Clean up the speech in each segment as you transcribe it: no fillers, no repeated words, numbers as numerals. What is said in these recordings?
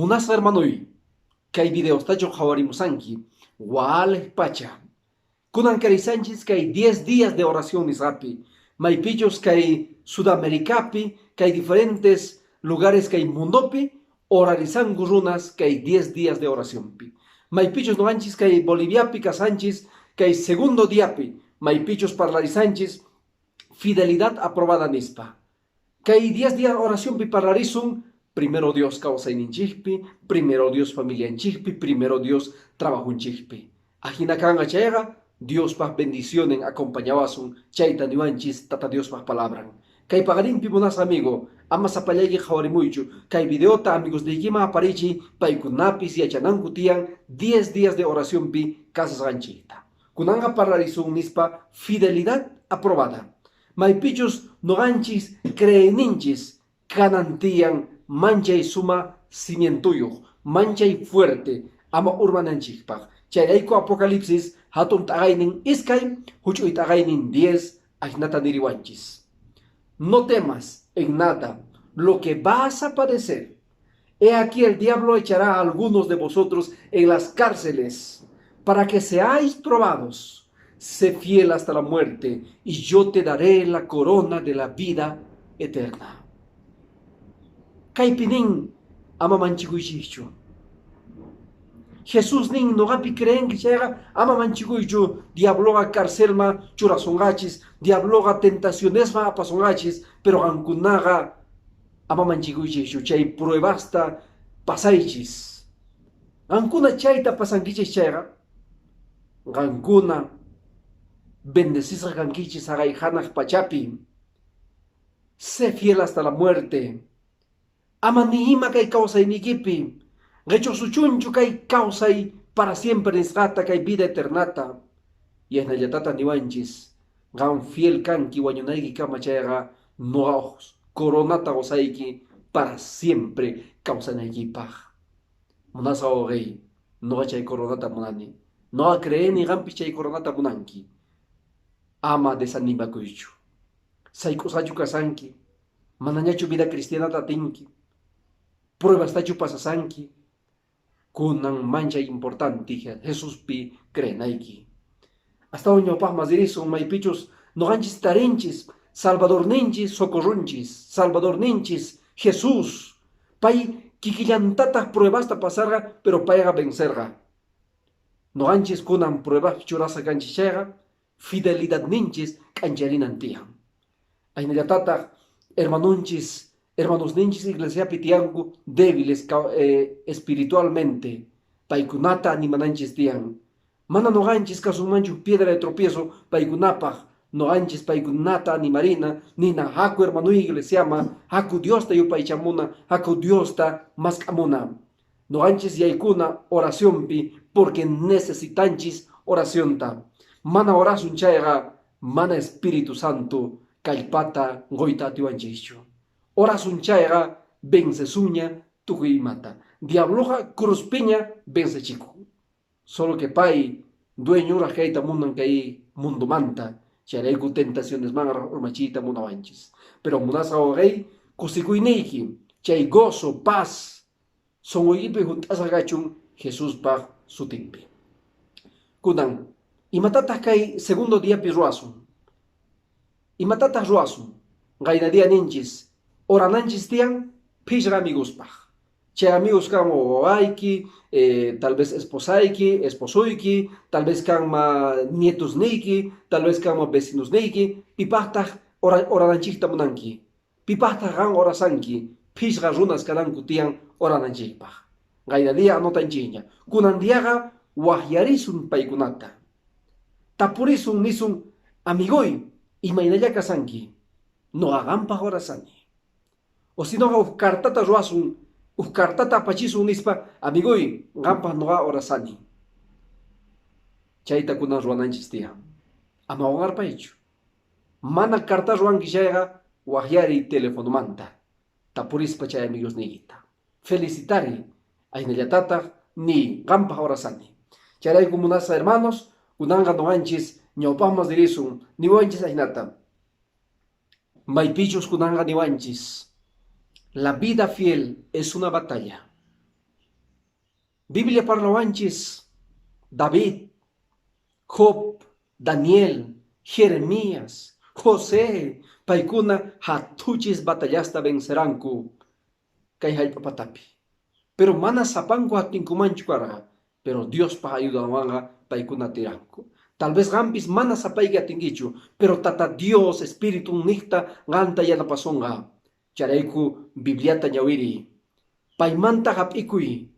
Munasqa hermanoy, kay videostachu qhawarimusanki, waliq pacha. Kunan karisanchis kay 10 días de oración nisqapi, maypichus kay Sudamericapi, kay diferentes lugares kay mundopi, orarisanku runas kay 10 días de oracionpi. Maypichus noqanchis kay Boliviapi kasanchis kay segundo diapi, maypichus parlarisanchis fidelidad aprobada nispa. Kay 10 días oracionpi parlarisun, primero Dios kawsayninchikpi, primero Dios familianchikpi, primero Dios trabajunchikpi. Ajina kanqa chayqa, Diospaq bendicionen acompañawasun, chayta niwanchis Tata Diospaq palabran. Kay paqarinpi, munasqa amigo, ama sapallayki qhawarimuychu, kay videota amigosniykiman aparichiy, paykunapis yachananku tiyan 10 días de oracionpi kasasqanchikta. Kunanqa parlarisun nispa fidelidad aprobada. Maypichus noqanchis creeyninchis kanan tiyan manchay suma cimientuyuq, manchay fuerte, ama urmananchikpaq. Chayrayku Apocalipsis hatun t'aqaynin 2, huch'uy t'aqaynin 10, ajinata niriwanchis. No temas en nada lo que vas a padecer. He aquí el diablo echará a algunos de vosotros en las cárceles para que seáis probados. Sé fiel hasta la muerte y yo te daré la corona de la vida eterna. Kaypi nin ama manchikuychikchu. Jesús nin noqapi creenki chayqa ama manchikuychu, diabloqa carcelman churasunqachis, diabloqa tentacionesman apasunqachis, pero qankunaqa ama manchikuychikchu, chay pruebasta pasaychis. Qankuna chayta pasankichis chayqa, qankuna bendecisqa kankichis haqay hanaq pachapi. Sé fiel hasta la muerte. Ama ni ima kay kawsaynikipi qichusuchunchu kay kawsay para siempre nisqata, kay vida eternata. Yaynallatata niwanchis, qam fiel kanki wañunayki kama chayqa noqa coronata qusayki para siempre kawsanaykipaq. Munasqa wawqiy, noqa chay coronata munani. Noqa creeni qampis chay coronata munanki. Ama desanimakuychu. Sayk'usqachu kasanki, manañachu vida cristianata atinki, pruebastachu pasasanki, kunan manchay importante Jesuspi creenayki. Astawan ñawpaqman ririsun maypichus noqanchis tarinchis Salvadorninchis socorrunchis, Salvadorninchis Jesús. Pay kikillantataq pruebasta pasarqa, pero payqa vencerqa. Noqanchis kunan pruebas churasqa kanchis chayqa, fidelidadninchis k'ancharinan tiyan. Aynallatataq hermanonchis, hermanosninchis iglesiapi tiyanku débiles espiritualmente, paykunata animananchis tiyan. Mana noqanchis kasunmanchu piedra de tropiezo paykunapaq, noqanchis paykunata animarina, nina haku hermano iglesiama, haku Diosta yupaychamuna, haku Diosta mask'amuna. Noqanchis yaykuna oracionpi porque necesitanchis oracionta. Mana orasun chayqa, mana Espíritu Santo kallpata qoyta atiwanchischu. Orasun chayqa vencesuña tukuy imata. Diabloqa cruzpiña vencechikun. Solo que pay dueño kayta munan kay mundomanta. Chayrayku tentaciones man urmachiyta munawanchis. Pero munasqa wawqiy, kusikuyniyki, chay gozo, paz, sunquykipi hunt'asqa kachun Jesuspaq sutinpi. Kunan, imatataq kay segundo diapi ruwasun? Imatataq ruwasun? Qayna día ninchis, orananchis tiyan phishqa amigospaq. Chay amigos kanman wawayki, tal vez esposayki, esposuyki, tal vez kanman nietusniyki, tal vez kanman vecinosniyki, pipaqtaq orananchikta munanki. Pipaqtaq qan orasanki, phishqa runas kananku tiyan orananchikpaq. Qayna día anotanchikña. Kunan diaqa waqyarisun paykunata. Tapurisun nisun, amigoy, imaynalla kasanki, noqa qampaq orasani. O si noqa huk cartata ruwasun, huk cartata apachisun nispa, amigoy, qampaq noqa orasani. Chayta kunan ruwananchis tiyan. Ama qunqarpaychu. Mana carta ruwanki chayqa, waqyariy telefonomanta. Tapurispa chay amigosniykita. Felicitari, aynallatataq ni qampaq orasani. Chayrayku munasqa hermanos, kunanqa noqanchis ñawpaqman ririsun, niwanchis ajinata. Maypichus kunanqa niwanchis. La vida fiel es una batalla. Biblia parlawanchis David, Job, Daniel, Jeremías, José, paykuna hatuchis batallasta venceranku kay hallp'a patapi. Pero mana sapanku atinkumanchu karqa, pero Diospa ayudanwanqa paykuna atiranku. Tal vez qampis mana sapayki atinkichu, pero Tata Dios Espíritu niqta qanta yanapasonqa. Chayrayku Bibliata ñawiriy. Paymanta hap'ikuy.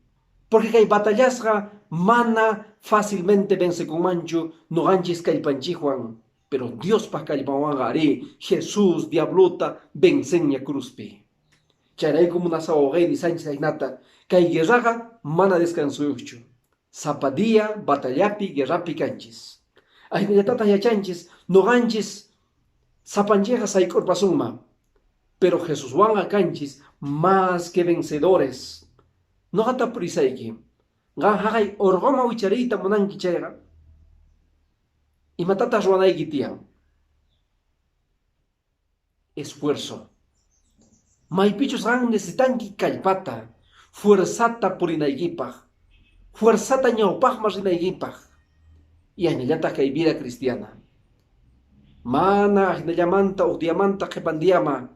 Porque kay batallasqa mana fácilmente vencekunmanchu nuqanchis kallpanchikwan. Pero Diospa kallpanwanqa arí Jesús diabluta vencenña cruzpi. Chayrayku munasqa wawqiyni nisanchis ahinata kay guerraqa mana descansuyuqchu. Sapa día batallapi guerrapi kanchis. Ahinallatataq yachanchis nuqanchis sapanchikqa sayk'urpasunman. Pero Jesuswanqa kanchis más que vencedores. Nuqata purisayki. Qan haqay urquman wichariyta munanki chayqa. Imatataq ruwanayki tiyan? Esfuerzo. Maypichus qan necesitanki kallpata, fuerzata purinaykipaq, fuerzata ñawpaqman rinaykipaq. Y ahinallataq kay vida cristiana. Mana ahinallamanta uq diamanta qhipan diama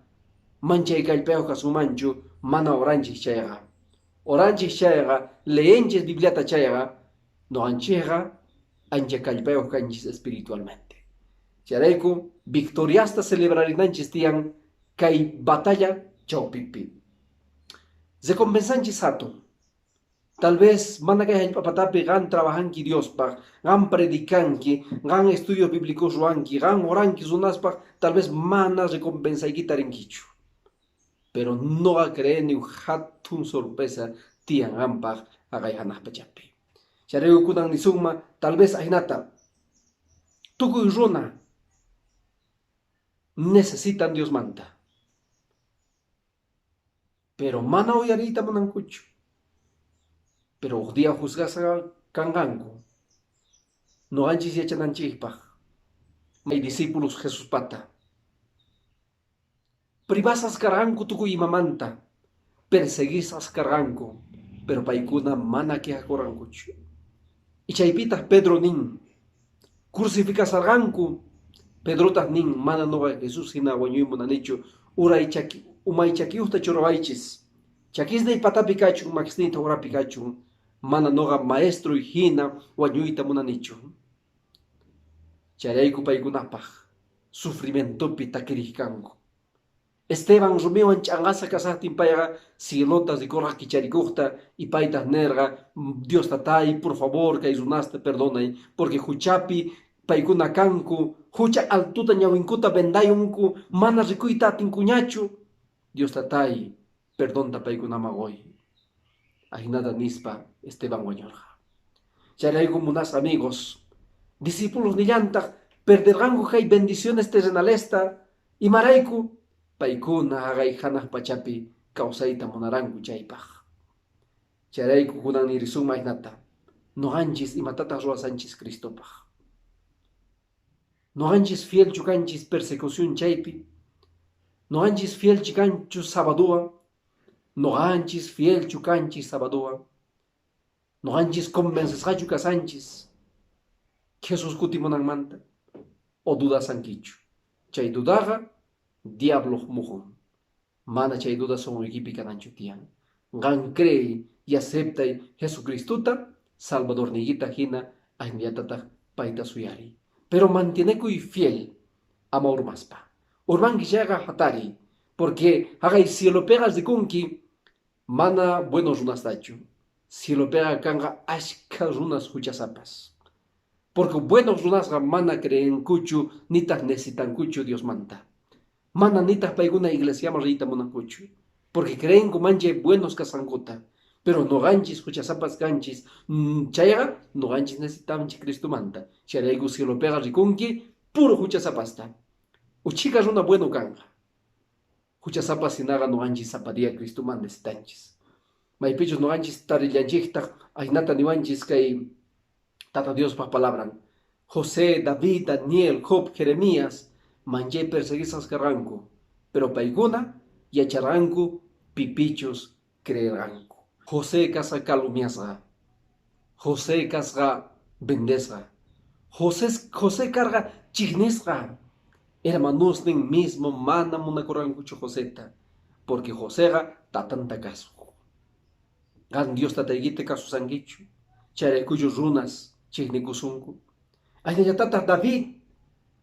manchay kallpayuq kasunmanchu mana oranchik chayqa. Oranchik chayqa, leenchis Bibliata chayqa, nuqanchikqa ancha kallpayuq kanchis espiritualmente. Chayrayku victoriasta celebrarinanchis tiyan kay batalla chawpipi. Recompensanchis hatun. Tal vez mana kay hallp'a patapi qan trabajanki Diospaq, qan predicanki, qan estudios bíblicos ruwanki, qan oranki runaspaq, tal vez mana recompensaykita tarinkichu. Pero nuqa creeni hatun sorpresa tiyan qampaq haqay hanaq pachapi. Chayrayku kunan nisunman tal vez ahinata tukuy runa necesitan Diosmanta. Pero mana uyariyta munankuchu. Pero huk día juzgasqa kanqanku. Nuqanchis yachananchikpaq. May discípulos Jesuspata. Privasas karqanku tukuy imamanta. Perseguisas karqanku. Pero paykuna mana quejakurqankuchu. Y chaypitaq Pedro nin. Crucificasarqanku. Pedrotaq nin mana nuqa Jesús hina wañuy munanichu. Uray chaki, umay chakiyuqta churawaychis. Chakisniy patapi kachun, makisniyta urapi kachun. Mana nuqa maestroy hina wañuyta munanichu. Chayrayku paykunapaq sufrimientopi takiriq kanku. Esteban rumiwan ch'anqasqa kasaqtin payqa cielota rikurqa kicharikuqta y paytaq nirqa Dios tatay, por favor, kay runasta perdonay, porque huchapi paykuna kanku, hucha altuta ñawinkuta vendayunku, mana rikuyta atinkuñachu. Dios tatay, perdonta paykunaman quy. Ahinata nispa Esteban wañurqa. Chayrayku munasqa amigos, discípulos nillantaq perderqanku kay bendiciones terrenalesta, imarayku paykuna haqay hanaq pachapi kawsayta munaranku chaypaq. Chayrayku kunan nirisunman ahinata, nuqanchis imatataq ruwasanchis Cristopaq. Nuqanchis fielchu kanchis persecución chaypi, nuqanchis fielchu kanchu sabaduwan, nuqanchis fielchu kanchis sabaduwan, nuqanchis convencesqachu kasanchis Jesús kutimunanmanta o dudasankichu. Chay dudaqa diabloq mujun. Mana chay duda sunquykipi kananchu tiyan. Qan creey y aceptay Jesucristuta Salvadorniykita hina ahinllatataq payta suyariy. Pero mantienekuy fiel ama urmaspa. Urmanki chayqa hatariy, porque haqay cielopiqa rikunki mana buenos runastachu. Cielopiqa kanqa ashka runas huchasapas. Porque buenos runasqa mana creenkuchu nitaq necesitankuchu Diosmanta. Mana nitaq paykuna iglesiaman riyta munankuchu. Porque creenku manchay buenos kasqankuta. Pero nuqanchis huchasapas kanchis, chayqa nuqanchis necesitanchis Cristomanta. Chayrayku cielopiqa rikunki puro huchasapasta. Uchika runa bueno kanqa. Huchasapas hinaqa nuqanchis sapa día Cristoman necesitanchis. Maypichus nuqanchis tarillanchiktaq ahinata niwanchis kay Tata Diospaq palabran. José, David, Daniel, Job, Jeremías manchay perseguisqas karqanku. Pero paykuna yacharqanku pipichus creerqanku. José kasqa calumniasqa. José kasqa vendesqa. José karqa chiqnisqa. Hermanosnin mismo mana munakurqankuchu Joseta, porque Joseqa tatanta kasuq. Qan Dios tataykita kasusankichu, chayraykuchu runas chiqnikusunku. Ahinallataq David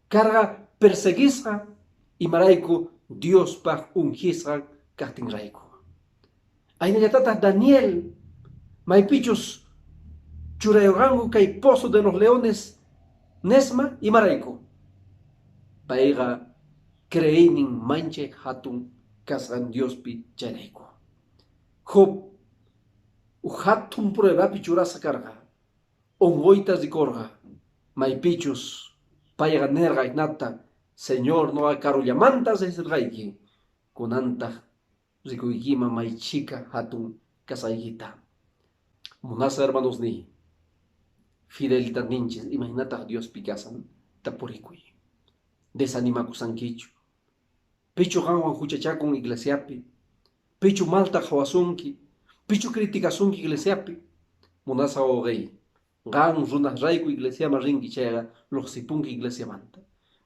karqa perseguisqa imarayku Diospaq ungisqa kaqtinrayku. Ahinallataq Daniel maypichus churayurqanku kay pozo de los leones nesma imarayku. Payqa creeynin manchay hatun kasqan Diospi chayrayku. Job hatun pruebapi churasqa karqa, unquyta rikurqa, maypichus payqa nirqa hinata, Señor nuqa karullamanta riqsirqayki, kunantaq rikuykiman may chhika hatun kasqaykita. Munasqa hermanosniy, fidelidadninchis imaynataq Diospi kasan tapurikuy. Desanimakusankichu. Pichu qanwan huchachakun iglesiapi, pichu malta qhawasunki, pichu criticasunki iglesiapi. Munasqa wawqiy, qan runasrayku iglesiaman rinki chayqa lluqsipunki iglesiamanta.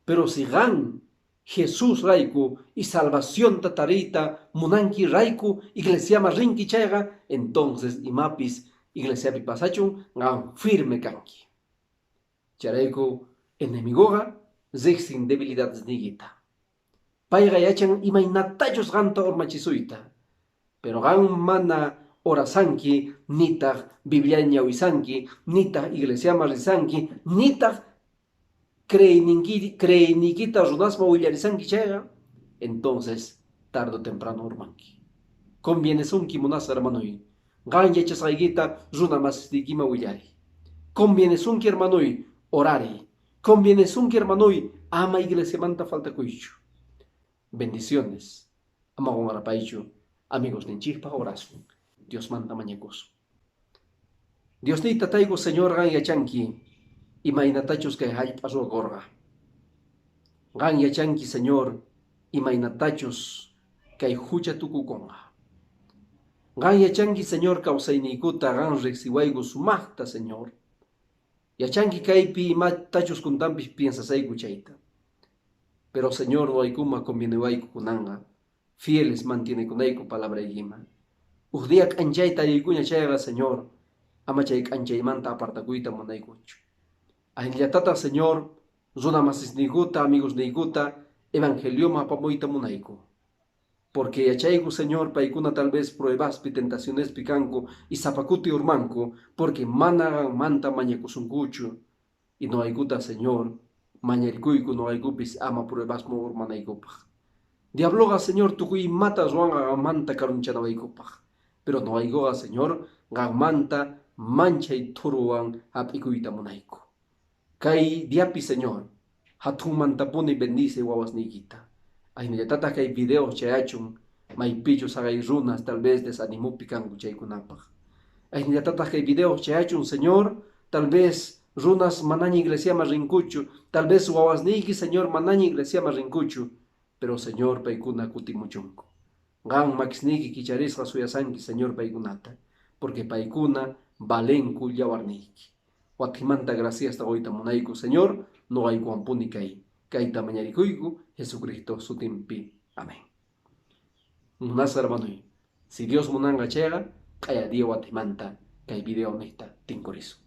Pero si qan Jesús rayku y salvacionta tariyta munanki rayku iglesiaman rinki chayqa, entonces imapis iglesiapi pasachun qan firme kanki. Chayrayku enemigoqa riqsin debilidadesniykita. Payqa yachan imaynatachus qanta urmachisuyta, pero qan mana orasanki, nitaq Biblia ñawisanki, nitaq iglesiaman risanki, nitaq creeyniykita runasman willarisanki chayqa, entonces tarde o temprano urmanki. Convienesunki munasqa hermanoy, qan yachasqaykita runa masisniykiman willariy. Convienesunki hermanoy, orariy. Convienesunki hermanoy, ama iglesiamanta faltakuychu. Bendiciones. Ama qunqarapaychu amigos ninchikpaq orasun. Diosmanta mañakusun. Diosniy tatayku Señor qan yachanki imaynatachus kay hallp'a ruwakurqa. Qan yachanki Señor imaynatachus kay hucha tukukunqa. Qan yachanki Señor kawsayniykuta qan riqsiwayku sumaqta Señor. Yachanki kaypi imatachus kuntanpis piensasayku chayta. Pero Señor nuqaykuma convieniwayku kunanqa fieles mantienekunayku palabraykiman. Uj día k'anchayta tariykuña chayqa Señor, ama chay k'anchaymanta apartakuyta munaykuchu. Ahinllatataq Señor, runa masisniykuta, amigosniykuta, evangelioman apamuyta munayku. Porque yachayku Señor, paykuna tal vez pruebaspi, tentacionespi kanku y sapakuti urmanku, porque mana qanmanta mañakusunkuchu. Y nuqaykuta Señor, mañarikuyku nuqaykupis ama pruebasman urmanaykupaq. Diabloqa Señor tukuy imata ruwanqa qanmanta karunchanawaykupaq. Pero nuqaykuqa Señor, qanmanta manchay thuruwan hap'ikuyta munayku. Kay diapi Señor, hatunmantapuni bendice wawasniykita. Ahinallataq kay video chayachun maypichus haqay runas tal vez desanimupi kanku chaykunapaq. Ahinallataq kay video chayachun Señor, tal vez runas manaña iglesiaman rinkuchu, tal vez wawasniyki Señor manaña iglesiaman rinkuchu, pero Señor paykuna kutimuchunku. Qan makisniyki kicharisqa suyasanki Señor paykunata, porque paykuna valenku yawarniyki. Watimanta graciasta quyta munayku Señor, nuqaykuwanpuni kay. Kayta mañarikuyku Jesucristo sutinpi. Amén. Munasqa hermanoy, si Dios munanqa chayqa, q'aya día watimanta kay video niqta tinkurisun.